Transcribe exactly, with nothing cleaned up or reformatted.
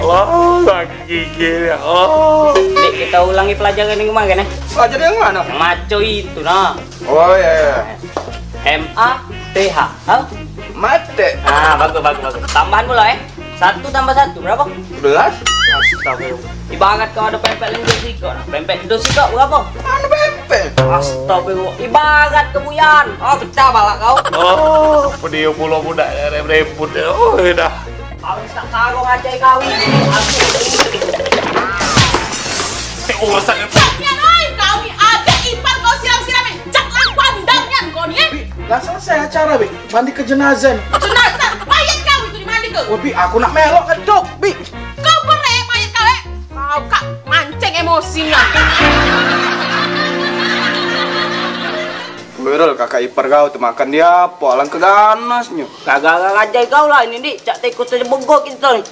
Oh, sakit gigi ya. Oh. Dik, kita ulangi pelajaran yang kemarin, eh. Pelajaran yang mana? Yang maco itu, nah. Oh, iya, iya. M A T H. Hah? Mate. Ah, bagus, bagus, bagus. Tambahan pula, eh. Satu tambah satu berapa? Sebelas. Astagfirullah. Ibarat kau ada pempek lendo sikok, nah. Pempek lendo sikok berapa? Mana pempek? Astagfirullah. Ibarat kebuyan. Oh, pecah balak kau. Oh, pedih pula budak ribut. Oh, dah. Kau tak karo ngajai kau ini. Aku ini. Urusan yang Cak nian, oi, kau ni adik ipar kau siram-siram, eh. Cak lah pandang nian kau ni, eh. Bi, lah selesai acara, Bi. Mandi ke jenazah ni. Jenazah, mayat kau itu dimandi ke? Wah, Bi, aku nak melok kedok, Bi. Kau bere mayat kau, eh. Kau kak mancing emosi nian. Wirul, kakak ipar kau tu makan dia apa? Alangkah ganasnyo. Gara-gara ngajai kau lah ini, Dik. Cak tikus aja begok kita ni.